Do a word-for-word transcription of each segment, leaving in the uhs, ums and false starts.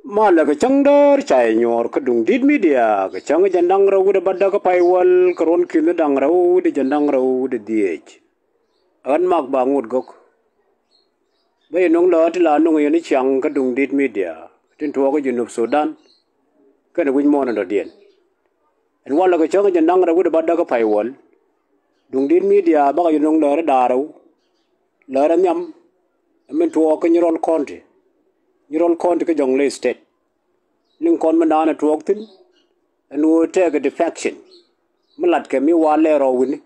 Malɛ kɛ cäŋ däär ca yɛ nyuɔɔr kä Duŋdi̱t Media kɛ cäŋ jɛn da̱ŋ rɛw wi̱cdɛ bädäk kä pay wäl kɛ ruɔ̱n ki̱n da̱ŋ rɛw wi̱cdɛ jɛn da̱ŋ rɛw wi̱cdɛ dhieec. Ɣän Mak Baŋot Gök. Bä yɛ nöŋ lɔ̱ɔ̱t ti la nöŋ yɛn i̱ ciaŋ kä Duŋdi̱t Media tin tuɔɔk kä Junub Sudan. Kɛnɛ wi̱c muɔ̱ɔ̱n in dɔ̱diɛn. Ɛn walɛ kɛ cäŋ jɛn da̱ŋ rɛw wi̱cdɛ bädäk kä pay wäl. Duŋdi̱t Media bakɛ yɛ nöŋ lɔ̱ɔ̱t ti da̱ŋ rɛw. Lɔ̱ɔ̱t ti nhiam. Ɛ min tuɔɔk kä Nyirol County. Nyirol County kä Jonglei State. Liŋ kɔn mi naan ɛ tuɔɔk thi̱n. Ɛn ɣöö tɛɛkɛ defection mi latkɛ mi wa lɛɛr rɔw wi̱ni.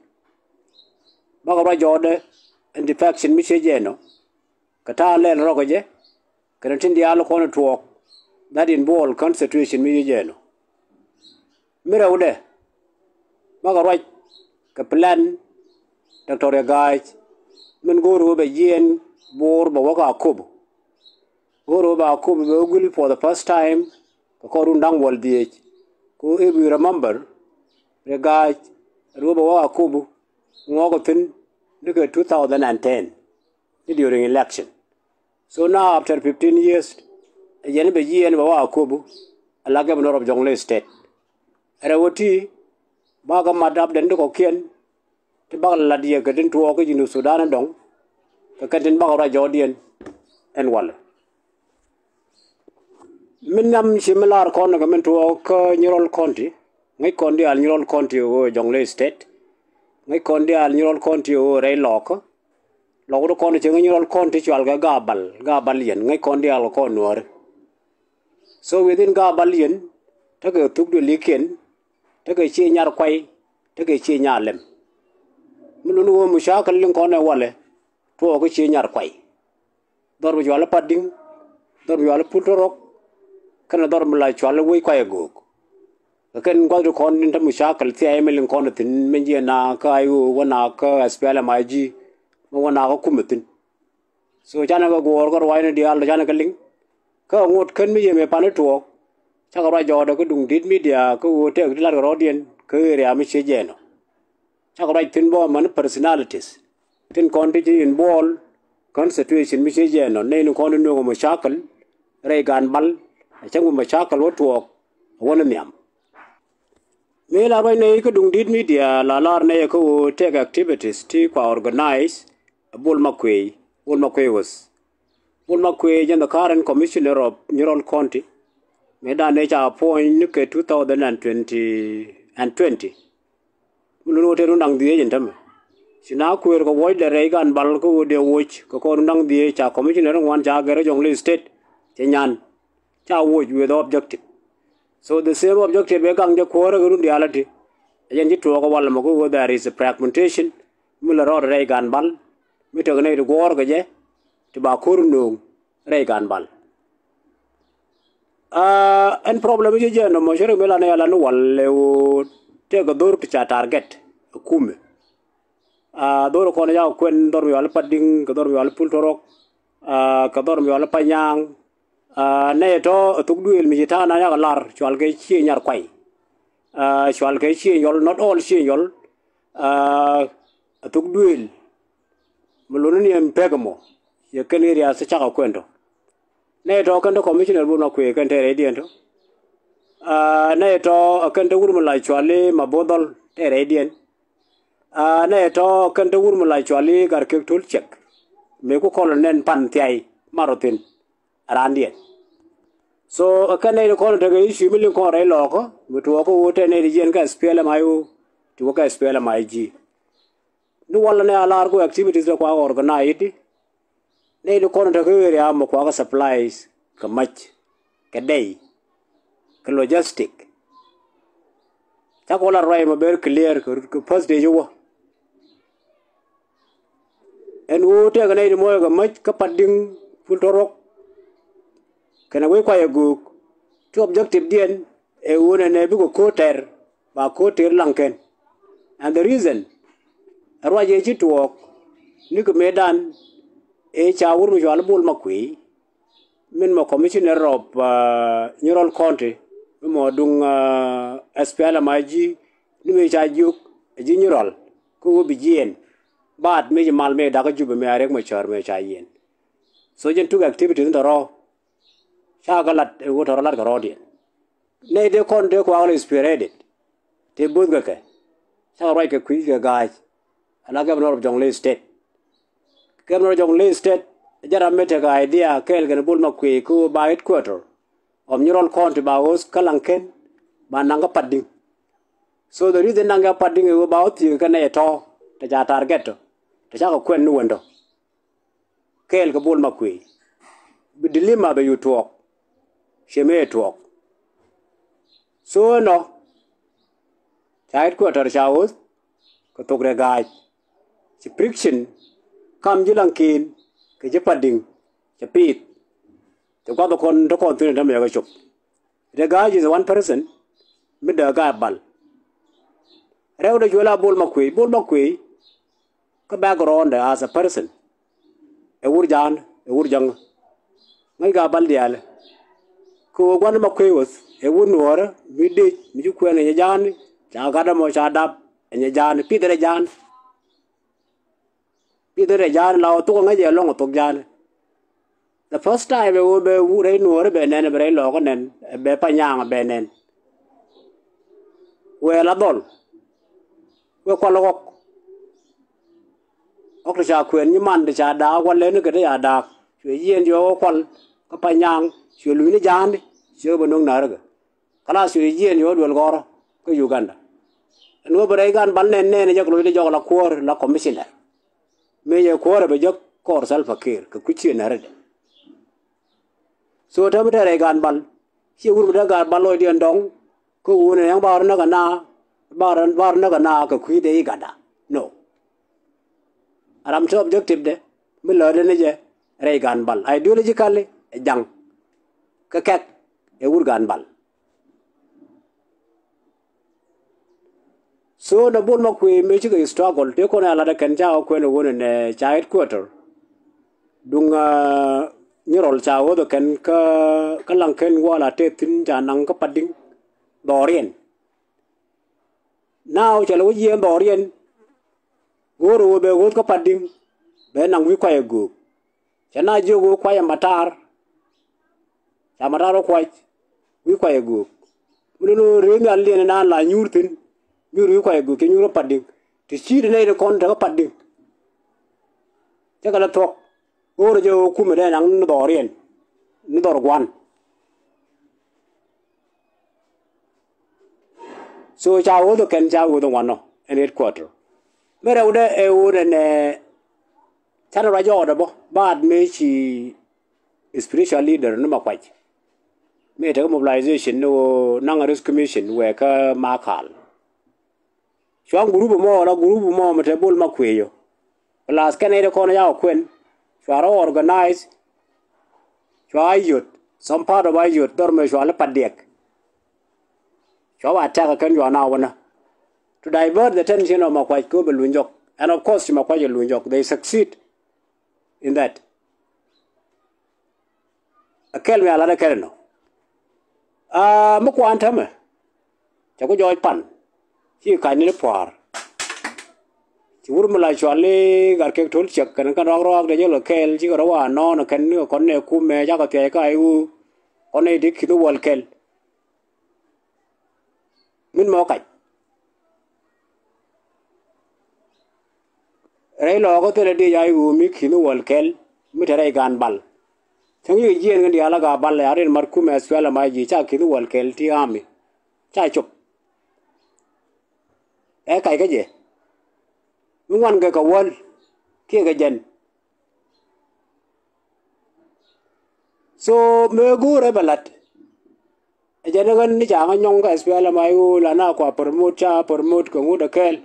Bakɛ ruac jɔɔdɛ ɛn defection mi ciec jɛ ɛnɔ. Kɛ ta̱a̱ lɛl rɔkɛ jɛ kɛnɛ tin diaal kɔn ɛ tuɔɔk. That involve constitution mi ciec jɛ ɛnɔ. Mi rɛwdɛ bakɛ ruac kɛ plan. Doctor Riek Gai min go̱o̱r ɣöö bɛ jiɛɛn Bor bɛ wäk Akobo. Go̱o̱r ɣöö bɛ Akobo bɛ wä guil for the first time kɛ kɔr run da̱ŋ wäl dhieec. Ku if you remember, Riek Gai ɣöö bɛ wäk Akobo ŋuɔ̱ɔ̱k thi̱n ni kɛ two thousand and ten ni during election. So now after fifteen years, ɛ jɛn bɛ jiɛɛn bɛ wäk Akobo ala governor of Jonglei State. Ɛ rɛw ɛ ti bakɛ mat ap den ti kɔ̱kiɛn ti bakɛ lat yɛ kɛ tin tuɔɔk kä Junub Sudan ɛ dɔ̱ŋ. Kɛ kɛn tin bakɛ ruac jɔɔdiɛn ɛn walɛ. Min nhiam ci mi lar kɔn kɛ min tuɔɔk kä Nyirol County. Ŋäc kɔn diaal Nyirol County ɣöö Jonglei State. Ŋäc kɔn diaal Nyirol County ɣöö rɛy lɔɔkä. Lɔk wut kɔn cieŋ Nyirol County cual kɛ Gabal, Gabal yɛn ŋäc kɔn diaal kɛ kɔn Nuääri. So within Gabal yɛn tekɛ thuk duëlikiɛn, tekɛ cie nyar kuay, tekɛ cie nyar lɛm. Mi luni ɣöö mucakɛl liŋ kɔn ɛ walɛ tuɔɔk kä cie nyar kuay. Dhɔr mi cual i̱ Padiŋ, dhɔr mi cual i̱ Pul Torok, kɛnɛ dhɔr mi la cual i̱ Wec Kuay Agök. Kɛ kɛn gua̱th ti kɔn in te mucakɛl thia̱a̱c mi liŋ kɔn thi̱n mi jiɛ na kä I O wä na kä S P L M I G mi wä na kä kumɛ thi̱n. So canɛ kɛ guɔ̱ɔ̱r kä ruacni diaal canɛ kɛ liŋ. Kä ŋot kän mi yɛ mëë pani tuɔɔk cakɛ ruac jɔɔdɛ kä Duŋdi̱t Media kä ɣöö tɛk ti la̱t kɛ rɔ̱diɛn kä area mi ciec jɛ ɛnɔ. Cakɛ ruac thi̱n bä amäni personalities tin kɔn ti ci involve kä situation mi ciec jɛ ɛnɔ, nɛy ni kɔn ti nööŋ ɛ mucakɛl rɛy Gan Bal. Ɛ cäŋ bi mucakɛl wä tuɔɔk ɛ wä ni nhiam. Mëë la ruac nɛy kä Duŋdi̱t Media la lar nɛy kä ɣöö tɛk activities ti kua organize ɛ Bol Makuëë, Bol Makuëë West. Bol Makuëë jɛn the current commissioner of Nyirol County. Mëë dan nɛy ca appoint ni kɛ two thousand and twenty and twenty. Mi luni ɣöö tëë run da̱ŋ dhieec in tämɛ ci na kuëër kɛ wuɔ̱cdɛ rɛy Gan Bal kä ɣöö dee woc kɛ kɔn run da̱ŋ dhieec ca commissioner ŋuan ca gɛr kä Jonglei State cɛ nyan. Ca woc with objective. So the same objective ëë gaŋ jɛ kuäärä kɛ run diaal ati. Ɛ jɛn ci tuɔɔk ɛ wal ɛmɔ kä ɣöö there is a fragmentation mi la rɔɔdɛ rɛy Gan Bal mi tekɛ nɛy ti guɔ̱ɔ̱r kɛ jɛ ti ba ko̱r nööŋ rɛy Gan Bal. Aa, ɛn problem i̱ ci jɛ nɔmɔ ci rɛ mi lan ɛ lan wal ɛ ɣöö tëëkɛ dho̱r ti ca target ɛ kumɛ. Aa, dho̱r kɔn ca kuɛn dhɔr mi wal i̱ Padiŋ kɛ dhɔr mi wal i̱ Pul Torok. Aa, kɛ dhɔr mi wal i̱ Panyaŋ. Aa, nɛy tɔ̱ ɛ thuk duëël mi ci ta̱a̱ na yakɛ lar cual kɛ Ciëŋ Nyar Kuay. Aa, cual kɛ Ciëŋ Yɔl, not all Ciëŋ Yɔl. Aa, ɛ thuk duëël mi luni ni ɛn pek ɛmɔ. Yɛ kɛn area ti cakɛ kuɛn tɔ. Nɛy tɔ̱ kɛn te commissioner Bol Makuëë kɛn te rɛydiɛn tɔ. Aa, nɛy tɔ̱ kɛn te wur mi la cuali Mabothol te rɛydiɛn. Aa, nɛy tɔ̱ kɛn te wur mi la cuali Gatkiɛk Tol Ciɛk. Mëë ku kɔl nɛn pan thiay marɔ thi̱n. Raandiɛn. So ɛ kɛn nɛy ti kɔn tekɛ issue mi liŋ kɔn rɛy lɔɔkä mi tuɔɔkä ɣöö tɛ nɛy ti jiɛn kä S P L M I O ti wä kä S P L M I G. Ni walɛ nɛ a lar ku activities ti kua organize di. Nɛy ti kɔn tekɛ area mɔ kua kä supplies kɛ mac kɛ dɛy kɛ logistic. Cakɔ la ruac mɔ ber clear kɛ first day ci wä. Ɛn ɣöö tëëkɛ nɛy ti mɔɔyɛ kɛ mäc kä Padiŋ, Pul Torok kɛnɛ Wec Kuay Agök. Ti objective diɛn ɛ ɣöö nɛnɛ bikɛ ko̱o̱t tɛr ba ko̱o̱t tëër laŋ kɛn. And the reason ɛ ruac ëë ci tuɔɔk nikɛ mëëdan ëë ca wur mi cual Bol Makuëë. Min mɔ commissioner of Nyirol County mi mɔ duŋ S P L M I G ni mëë ca jiök ɛ ji̱ Nyirol kä ɣöö bi jiɛɛn. Baat mëë ci mal mëë dakä Jubɛ mëë a Riek Machar mëë ca yiɛn. So jɛn tuk activity ni tɔ̱rɔ̱. Ca kɛ lat ɛ ɣöö tɔ̱rɔ lat kɛ rɔɔdiɛn. Nɛy tëë kɔn tëë kuakä lɛ spearheaded tëë bo̱th kɛ kɛ. Cakɛ ruac kɛ kui̱ kɛ ga̱a̱c. Ala Governor of Jonglei State. Governor of Jonglei State jɛ ram mi tekɛ idea kɛɛl kɛn Bol Makuëë kä ɣöö ba headquarter of Nyirol County ba host kä Laŋkɛn ba naŋ kä Padiŋ. So the reason naŋ kä Padiŋ ɛ ɣöö ba wä thiek kɛ nɛy tɔ̱ te ca target tɔ te cakɛ kuɛn ni wendɔ. Kɛɛl kɛ Bol Makuëë bi dilemma bɛ yu tuɔɔk. Ciɛ mëë tuɔɔk. So ɛnɔ ca headquarter ca host kɛ thok rɛ ga̱a̱c. Ci friction kam ji̱ Laŋkɛn kɛ ji̱ Padiŋ cɛ piith. Cɛ guath kɔn te kɔn thi̱n te mɛk kɛ cop. Rɛ ga̱a̱c is one person mi dee ga̱a̱c bal. Rɛw dee cuɛ la Bol Makuëë, Bol Makuëë kä background as a person. Ɛ wur ja̱a̱n, ɛ wur jäŋ. Ŋäc ga̱a̱c bal diaal. Kɛ ɣöö gua̱n Makuëë ɣöth ɛ wur nuɔ̱ɔ̱rä mi dec mi ci kuɛn ɛ nyɛ ja̱a̱n. Ca gat ɛmɔ ca dap ɛ nyɛ ja̱a̱n, pith rɛ ja̱a̱n. Pith rɛ ja̱a̱n la ɣöö thok ɛ ŋäc ɛ lɔ̱ŋ ɛ thok ja̱a̱n. The first time ɛ ɣöö bɛ rɛy nuɔ̱ɔ̱ri bɛ nɛn, bɛ rɛy lɔɔkä nɛn, bɛ Panyaŋ bɛ nɛn. Wëë la dhɔl. Wëë kual ɣɔk. Ɣɔk ti ca kuɛn nyiman ti ca daak, kual lɛni kɛ ti ca daak. Cuɛ yieen cuɛ ɣöö kual kä Panyaŋ cuɛ luny ni ja̱a̱ndi. Cuɛ bɛ no̱ŋ na̱rikɛ. Kalath cuɛ yieen cuɛ ɣöö duel gɔ̱rä kä Uganda. Ɛn ɣöö bɛ rɛy gan bal nɛn nɛn jɛ kɛ loc ti jɔk la kuäär la commissioner. Mëë jɛ kuäärɛ bɛ jek kɔɔr Salva Kiir kɛ kui̱ ciënärädɛ. So täämɛ te rɛy gaan bal, ciɛ wur mi te gaan bal lɔcdiɛn dɔ̱ŋ. Kä wun ɛ yɛn bar näk ana, bar, bar näk ana kɛ kui̱dɛ i̱ gatda. No. A ram te objective dɛ mi lätdɛ ni jɛ rɛy gaan bal, ideologically ɛ ja̱ŋ. Kä kɛk ɛ wur gaan bal. So nɛ Bol Makuëë mëë cikɛ struggle tëë kɔn ɛ latdä kɛn ca kɛ kuɛn ɛ wun ɛnɛ ca headquarter. Duŋ Nyirol ca ɣöth ɛ kɛn kä, kä Laŋkɛn wal a tëë thi̱n ca naŋ kä Padiŋ dhɔriɛn. Now cɛ lɛ wä jiɛɛn dhɔriɛn. Go̱o̱r ɛ wä bɛ ɣöth kä Padiŋ bɛ naŋ wi̱i̱ kuay ɛ göök. Cɛ na jiök ɣöö kuay ɛ matar. Ca matar ɔ kuac wi̱i̱ kuay ɛ göök. Mi lo̱n ɣöö rëë nhial liɛn inan la nyuur thi̱n. Nyuur wi̱i̱ kuay ɛ göök cɛ nyuur kä Padiŋ. Ti ci̱i̱t nɛy ti kɔn tekä Padiŋ. Cä kɛ lɛ thuɔ̱k ɣöörä jɛ ɣöö kumɛ dee naŋ ni dhɔriɛn ni dhɔr gua̱n. So ca ɣöth ɛ kɛn ca ɣöth ɛ wanɔ ɛn headquarter. Mi rɛwdɛ ɛ ɣöö nɛnɛ canɛ ruac jɔɔdɛ bä baat mëë ci spiritual leader ni Makuac. Mëë tekɛ mobilization ni ɣöö naŋ a rescue mission wëë kä Makal. Cua group mɔ la group mɔ mi te Bol Makuëë. Plus kɛn nɛy ti kɔn ca kɛ kuɛn cua rɔ organize. Cua Ayod, some part of Ayod dhɔr mëë cua li Padiɛk. Cua ba attack kɛn cua na wänä to divert the attention of Makuac kɛ ɣöö bɛ luny jɔk. And of course ci Makuac ɛ luny jɔk, they succeed in that. Ɛ kɛl mi a lat ɛ kɛl ɛnɔ. Aa, mi kuan täämɛ cɛ ku jɔɔc pan. Ci ka̱ny ni pua̱a̱r. Ci wur mi la cual i̱ gat kek to̱l ciɛk kɛn kɛn rɔak rɔak dee jɔl kɛ kɛɛl cikɛ rɔ wa nɔɔn kɛn ni kɛ kɔn nɛ kumɛ cakɛ thia̱c ka i̱ wu kɔn nɛ i̱ ti ki̱n wäl kɛl. Min mɔ kac. Rɛy lɔɔkä thilɛ diec a i̱ wu mi ki̱n wäl kɛl mi te rɛy gaan bal. Cäŋ yikɛ jiɛɛn kɛn diaal a gaa bal a rin mat kumɛ thuɛl a ma ji̱ ca ki̱n wäl kɛl ti ami. Ca cop. Ɛ kac kä jɛ mi ŋuan kɛ kɛ wäl kiɛ kɛ jɛn. So mëë go̱o̱rɛ bɛ la̱t. Ɛ jɛn ɣän ni ca ŋä nyɔŋ kä S P L M I O la na kua promote ca promote kɛ ŋut ɛ kɛɛl.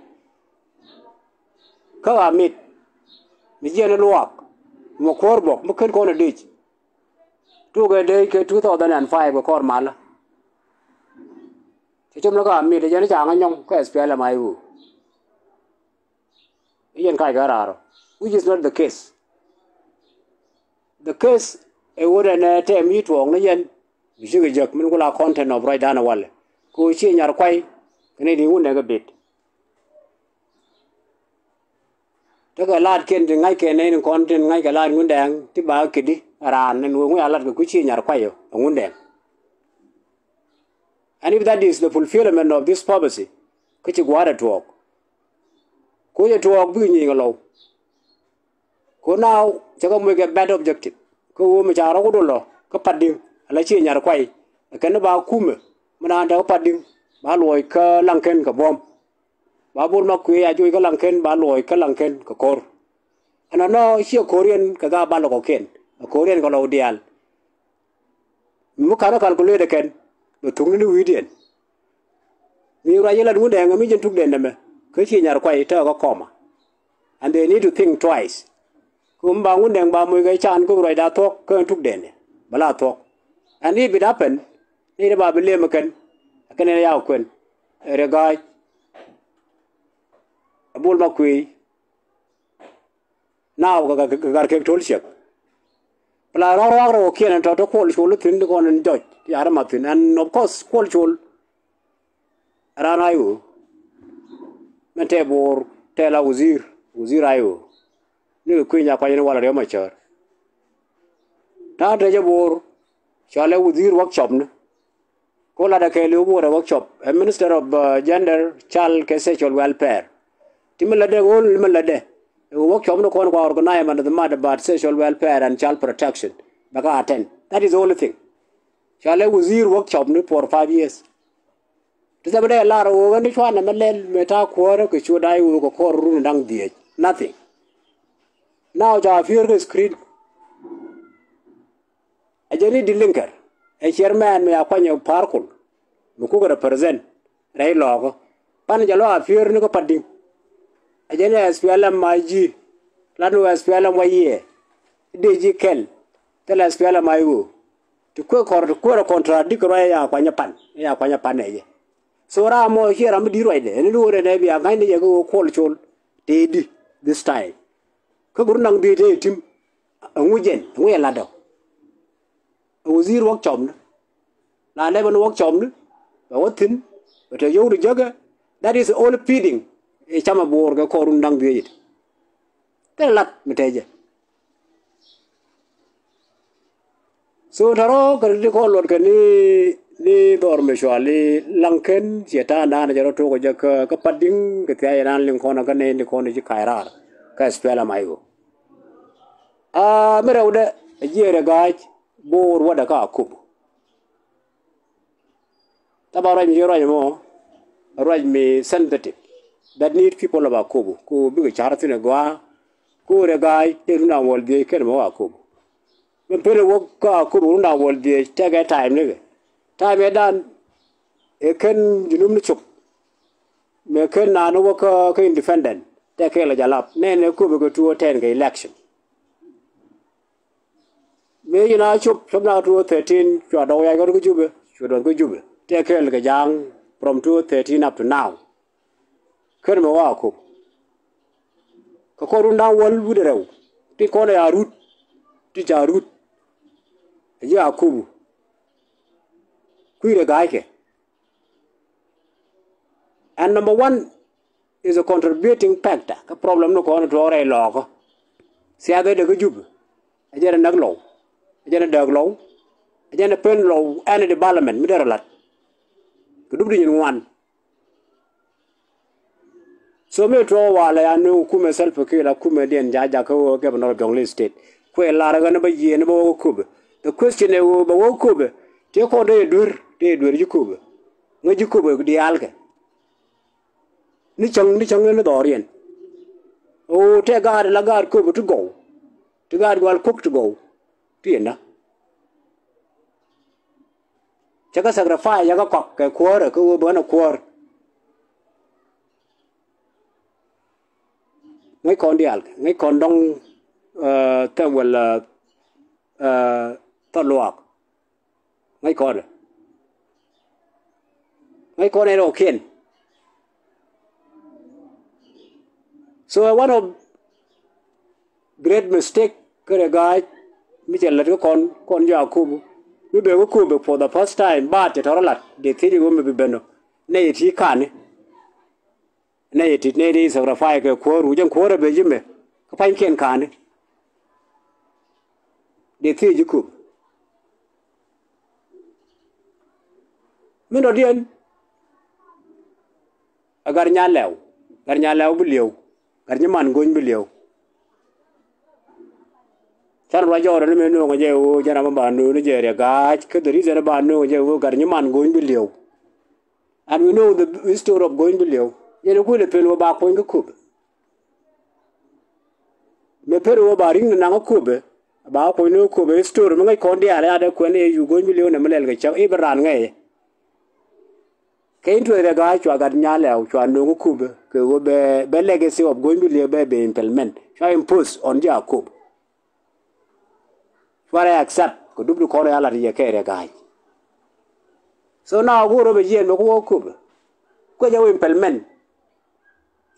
Kä ɣa mit mi jiɛn luaak mɛ kuäär bɔk mi ken kɔn ɛ dec. Tukɛ dec kɛ two thousand and five kɛ kɔr malä. Cɛ cop ni kä ɣa mit ɛ jɛn ni ca ŋä nyɔŋ kä S P L M I O. I̱ yɛn kac kɛ raar ɔ, which is not the case. The case ɛ ɣöö ɛn ɛ tɛm i̱ tuɔɔk ni yɛn bi cikɛ jek min ku la content of ruacdan ɛ walɛ. Kɛ ɣöö ciɛ nyar kuay kɛn i̱ di ŋun nɛ kɛ bet. Tekɛ laatkiɛn ti ŋa̱ckɛ nɛy ni kɔn tin ŋa̱ckɛ laat Ŋundɛŋ ti ba kidi raan ni wee ŋuc a lat kɛ kui̱ ci nyar kuay ɛ Ŋundɛŋ. And if that is the fulfillment of this prophecy, kä ci gua̱a̱r ɛ tuɔɔk. Koc ɛ tuɔɔk bikɛ nyieny kɛ lɔw. Ko now cɛ kɛ moc kɛ bad objective. Kä ɣöö mi ca rɔ kudulɔ kä Padiŋ ala ci nyar kuay. Ɛ kɛn ni ba kumɛ mi naan te kä Padiŋ ba luɔc kä Laŋkɛn kɛ buɔ̱m. Ba Bol Makuëë a juɔc kä Laŋkɛn ba luɔc kä Laŋkɛn kɛ ko̱r. Ɛnɔnɔ ciɛ ko̱riɛn kɛ ga bal kɔkiɛn. Ɛ ko̱riɛn kɛ lɔw diaal. Mi mi ka̱n ɛ calculate kɛn bɛ thukni ni wi̱i̱diɛn. Mi ruac ilat Ŋundɛŋ mi jɛn tukdɛn nɛmɛ kä ci nyar kuay tɛk kä kɔma. And they need to think twice. Kä mi ba Ŋundɛŋ ba moc kɛ can kä ruacda thuɔ̱k kä tukdɛn bɛ la thuɔ̱k. And if it happen, ni ti ba bi lem kɛn kɛn ni ya kuɛn. Ɛ rɛ ga̱a̱c. Ɛ Bol Makuëë. Now kɛ gar kek tol ciɛk. Pla rɔk rɔk rɛ wä kiɛn tɔ tɔ Kuɔl Col thi̱n ti kɔn in jɔc ti arɛ ma thi̱n. And of course Kuɔl Col ran a i̱ ɣöö mɛn tɛ Bo̱o̱r tɛ la wazir, wazir a i̱ ɣöö ni kɛ kui̱ny a kuany ni wal a riɔm a cäär. Ta̱a̱ tɛ jɛ Bo̱o̱r cɔalɛ wazir workshop ni. Ko latdɛ kɛɛliw Bo̱o̱r ɛ workshop ɛ Minister of, uh, Gender, Child kɛ Social Welfare. Ti mi lätdɛ ɣöö mi lätdɛ ɛ workshop ni kɔn kua organize man the mad about social welfare and child protection. Bɛ ka attend. That is the only thing. Cɔalɛ wazir workshop ni for five years. Ti thɛmɛ dee lar ɣöö ɣän ti cuanɛ mɛ lɛl mɛ ta̱a̱ kuäärä kɛ cuɔt a i̱ ɣöö kɛ kɔr run da̱ŋ dhieec. Nothing. Now ca piöör kɛ screen. Ɛ jɛn i̱ Di̱t Liŋkɛr ɛ chairman mi a kuany ɛ Pa̱a̱r Kol mi kukɛ represent rɛy Lɔɔkä. Pan jɛ lɔ a piöör ni kä Padiŋ. Ɛ jɛn i̱ S P L M I G lat ni wä S P L M wa yiëë. Dee ji̱ kɛl thilɛ S P L M I O. Ti kuëë kɔr ti kuëër ɛ contradict ruac ɛ ya kuany ɛ pan ɛ ya kuany ɛ pan ɛ jɛ. So ram mɔ ciɛ ram mi di̱t ruacdɛ ɛn ni wä rɛn ɛ bia ŋa̱cni jɛ kä ɣöö Kuɔl Col tëëdi this time. Kä bi run naŋ dhieec tëë tim. Ɛŋu jɛn ɛŋu jɛ latdɔ. Ɛ wazir workshop ni la lɛpɛ ni workshop ni bɛ wä thi̱n bɛ te yio̱w ti jäkä. That is all feeding. Ɛ camɛ Bo̱o̱r kɛ kɔr run da̱ŋ dhieec it. Thilɛ lat mi te jɛ. So tɔrɔ kɛ ti kɔn luɔt kɛ ni ni dhɔr mi cuali Laŋkɛn ciɛ ta̱a̱ naan jɛ rɔ tok jɛ kä kä Padiŋ kɛ thia̱a̱c naan liŋ kɔn kä nɛy ni kɔn ci ka̱c raar kä S P L M I O. A mi rɛwdɛ a jiɛɛr ɛ ga̱a̱c Bo̱o̱r wädɛ kä Akobo. Thaban ruac mi ci ruac mɔ ruac mi sensitive that need people of Akobo ko bikɛ car thi̱n ɛ gɔaa. Ko rɛ ga̱a̱c tëë run a wäl dhiec kɛn mɔ Akobo. Mɛ pen ɛ wä kä Akobo run a wäl dhiec tɛkɛ time nikɛ time ɛ dan ɛ kɛn Junub ni cop. Mɛ kɛn naan wä kä kä independent tɛkɛ lɛ jalap nɛn ɛ Akobo kɛ two ten kɛ election. Mëë ci na cop cop na two thirteen cua dɔk yac kɔn kä Jubɛ cua duɔth kä Jubɛ tɛɛ kɛɛl kɛ ja̱a̱ŋ from two thirteen up to now. Kɛn mɛ wa Akobo kɛ kɔn run da̱ŋ wäl wi̱cdɛ rɛw ti kɔn ɛ a rut ti ca rut. Ɛ ji̱ Akobo kui̱dɛ ga̱a̱ckɛ. And number one is a contributing factor kä problem ni kɔn tuɔɔk rɛy Lɔɔkä. Thiathɛ dee kä Jubɛ ɛ jɛn ɛ näk Lɔw, ɛ jɛn ɛ dääk Lɔw, ɛ jɛn ɛ pen Lɔw any development mi derɛ la̱t kɛ dup di nyin ŋuan. So mi tuɔɔk walɛ ya ni kumɛ Salva Kiir la kumɛ diɛn ja̱ jakä ɣöö governor of Jonglei State kuɛ lar ɣän bä yiëë ni bä wä kä Akobo. The question ɛ ɣöö bä wä kä Akobo tëë kɔn dee duer tëë duer ji̱ Akobo. Ŋäc ji̱ Akobo diaalkɛ. Ni cäŋ ni cäŋ ni dhɔriɛn. Ɣöö tɛ gaat la gaat Akobo ti gɔw ti gaat gual kuɔk ti gɔw. Ti ɛnä cä kä sacrifice cä kä kɔk kɛ kuäärä kä ɣöö bä ɣän ɛ kuäär. Ŋäc kɔn diaal ŋäc kɔn dɔŋ. Thɛm wäl thɔ luaak. Ŋäc kɔn ɛ ŋäc kɔn ɛ rɔɔkiɛn. So one of great mistake kärɛ ga̱a̱c mi cɛ lät kä kɔn kɔn jɔak Akobo mi bɛ kä Akobo for the first time baat cɛ tɔrɔ lat dee thiec ɛ ɣöö mi bi ben ɔ nɛy ɛ ti kani. Nɛy ɛ ti nɛy ti sacrifice kɛ kuäär wi̱c ɛn kuäär ɛ ben ji̱ mɛ. Pa̱nykiɛn ka̱ni dee thiec ji̱ Köp. Min dɔ̱diɛn a gat Nyalɛw, gat Nyalɛw bi li̱ew, gat nyiman go̱ny bi li̱ew. Can ruac jɔɔdɛ ni mëë nööŋä jɛ ɣöö jɛn ram mi ba nööŋä jɛ Riɛk Ga̱a̱c, kä the reason ba nööŋä jɛ ɣöö gat nyiman go̱ny bi li̱ew. And we know the history of go̱ny bi li̱ew. Yɛn ɛ kuël ɛ pen ɣöö ba kuɔ̱ny kä Köp. Mëë pen ɣöö ba ri̱ŋ ni naŋ kä Köp ɛ, ba kuɔ̱ny ni kä Köp ɛ history mi ŋäc kɔn diaal ɛ, a dee kuɛn ɛ yu go̱ny bi li̱ew nɛ mi lɛl kɛ cäŋ i̱ bi raan ŋäc ɛ. Kɛ interest Riɛk Ga̱a̱c cua gat Nyalɛw cua nööŋ kä Köp ɛ kɛ ɣöö bɛ, bɛ legacy of go̱ny bi li̱ew bɛ, bɛ implement, cua impose on ji̱ a Köp. Cua rɛ accept kɛ dup di kɔn rɛ a lat yɛ kɛ Riɛk Ga̱a̱c. So now go̱o̱r rɔ bɛ jiɛn bɛ ku wä Köp ɛ, kuɛ jɛ wä implement.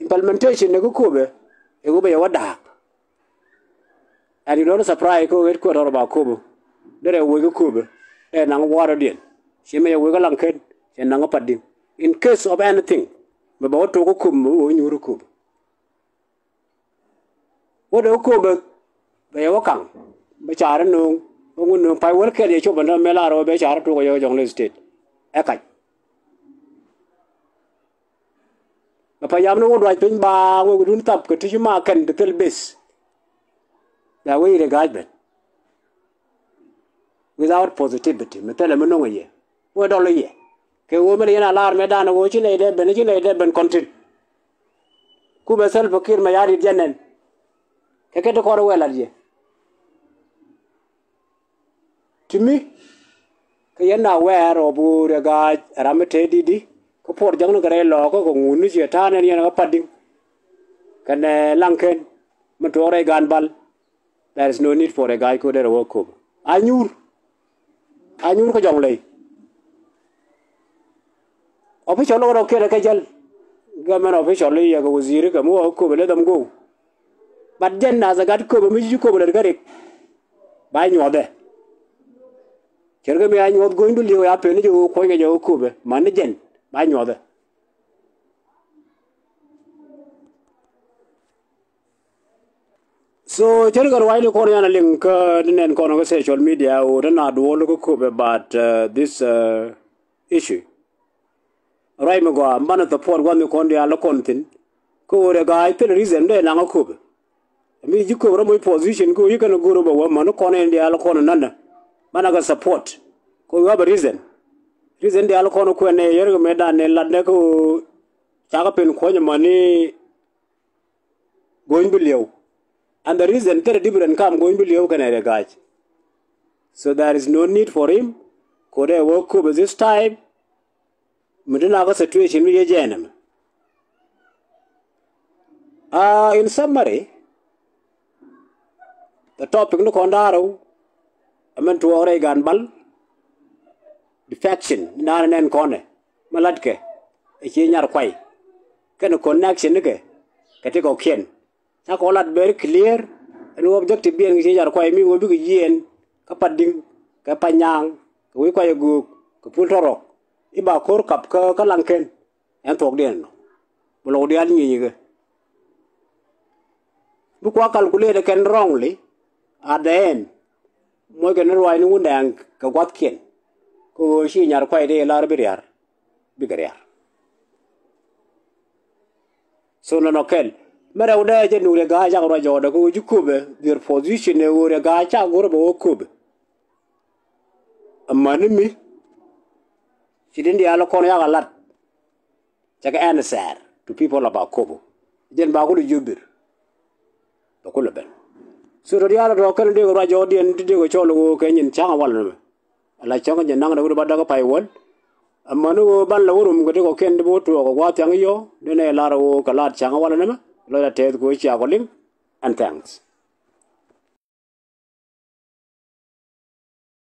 Implementation ni kä Köp ɛ, ɛ wä bɛ yɛ wä da̱a̱k. And you don't surprise kä ɣet kuɛ tɔr ba Köp ɛ, derɛ wä kä Köp ɛ, ɛ naŋ wa̱a̱ rɔ̱diɛn. Ciɛ mɛ yɛ wä kä Laŋkɛn, ciɛ naŋ kä Padi̱ŋ. In case of anything, mɛ bɛ wä tok kä Köp, mɛ wä nyuur kä Köp. Wä dee wä Köp bɛ, bɛ yɛ wä kaŋ, bɛ ca̱r inööŋ, bɛ ŋun nööŋ pay wäl kɛl yɛ cop ɛn täämɛ lar wä bɛ ca̱r itok kɛ yɛ wä Jonglei State. Ɛ kac. Bɛ pay yam ni wä duac piny baaŋ wä kɛ dun thap kɛ ti ci ma kɛn ti thil base. Bɛ wä i̱ Riɛk Ga̱a̱c ben without positivity, mi thilɛ mi no̱ŋ ɛ yɛ. Wä dɔl i̱ yɛ. Kɛ ɣöö mi lɛ yɛn a lar mëë dan ɣöö ci nɛy dee ben, ci nɛy dee ben kɔn tin. Ku bɛ Salva Kiir Mayardit jɛ nɛn. Kɛ kɛ ti kɔn wɛ lat yɛ. Ti mi kɛ yɛn na wɛɛr ɣöö bi Riɛk Ga̱a̱c ɛ ram mi te di̱t di. Kä puɔr jäŋni kɛ rɛy lɔɔkä kɛ ŋun ni ciɛ ta̱a̱ nɛn yɛn kä Padi̱ŋ. Kɛnɛ Laŋkɛn mi tuɔɔk rɛy Gaan Bal. There is no need for Riɛk Ga̱a̱c ko̱ derɛ wä Köp. A nyuur. A nyuur kä Jonglei. Official lɔk rɔ kiɛn kɛ jäl. Government official i̱ yɛ kɛ waziri kɛ mi wä Köp let them go. But jɛn nath ɛ gat Köp mi ci Köp lät kä Riɛk. Ba nyuɔthɛ. Cɛr kɛ mi a nyuɔth go̱ny du li̱ew ya pen ni jɛ wä kuɔ̱ny kɛ jɛ wä Köp ɛ. Man ni jɛn. Ba nyuɔthɛ. So cär kɛ ruacni kɔn yan a liŋ kä ni nɛn kɔn kä social media ɣöö te na duɔl kä Köp about uh, this uh, issue. Ruac mi gɔaa banɛ support gua̱n ni kɔn diaal kɔn thi̱n. Kä ɣöö rɛ ga̱a̱c thil reason dee naŋ kä Köp. Mi ji̱ Köp rɔ moc position kä ɣöö yi kɛn go̱r bɛ wä män kɔn in diaal kɔn nanɛ. Banɛ kɛ support. Kä ɣöö you have a reason. Reason diaal kɔn kuɛn nɛ yɛr kɛ mëë dan ni lat nɛ kä ɣöö cakɛ pen kuɔ̱ny män ni Go̱ny bi li̱ew. And the reason thirty different kam Go̱ny bi li̱ew kɛnɛ Riɛk Ga̱a̱c. So there is no need for him. Kodɛ wä Köp this time. Mi ti na kä situation mi yɛ jɛɛn ɛmɛ. Uh, in summary, the topic ni kɔn da̱rɛ wä. Ɛmɛn tuɔɔk rɛy Gaan Bal. Defection ni naan nɛn kɔnɛ. Mɛ latkɛ ɛ cie Nyar Kuay kɛnɛ connection nikɛ kɛ ti kɔkiɛn. Ca kɔ lat very clear ɛn ɣöö objective biɛn kɛ cie Nyar Kuay mi ɣöö bikɛ yiɛn kä Padi̱ŋ kɛ Panyaaŋ kɛ wec Kuay ɛ göök kɛ Pul Tɔrɔk i̱ ba ko̱r kap kä Laŋkɛn. Ɛn thuɔ̱kdiɛn ɛnɔ bi lɔk diaal nyinyikɛ. Bi kua calculate kɛn wrongly at the end. Moc kɛ ni ruaacni Wundɛɛŋ kɛ gua̱thkiɛn. Kä ɣöö ci Nyar Kuay dee lar bi riar. Bikɛ riar. So nɔnɔ kɛl mɛ rɛw dee jɛ nuk Riɛk Ga̱a̱c cak ruac jɔɔdɛ kä ɣöö ji̱ Köpɛ their position ɛ ɣöö Riɛk Ga̱a̱c cak go̱r bɛ wä Köpɛ. Amäni mi ci din diaal kɔn yak a lat. Cɛ kɛ answer to people of Akobo. Jɛn ba kulɛ jiök bir. Bɛ kulɛ ben. So tɔ diaal tɔ kɛn dee kɛ ruac jɔɔdiɛn ti dee kɛ cɔl ɣöö kɛ nyin ca̱ŋ a wal nɛmɛ. Ala cäŋ jɛ naŋ dee wut ba däk pay wäl. Amäni ɣöö ban la wä rum kɛ ti kɔkiɛn ti bi wä tuɔɔk kɛ gua̱a̱th thiaŋ yɔ dee nɛ lar ɣöö kɛ laat ca̱ŋ a wal nɛmɛ. Lɔc la tɛth kɛ ɣöö cia kɔ liŋ. And thanks.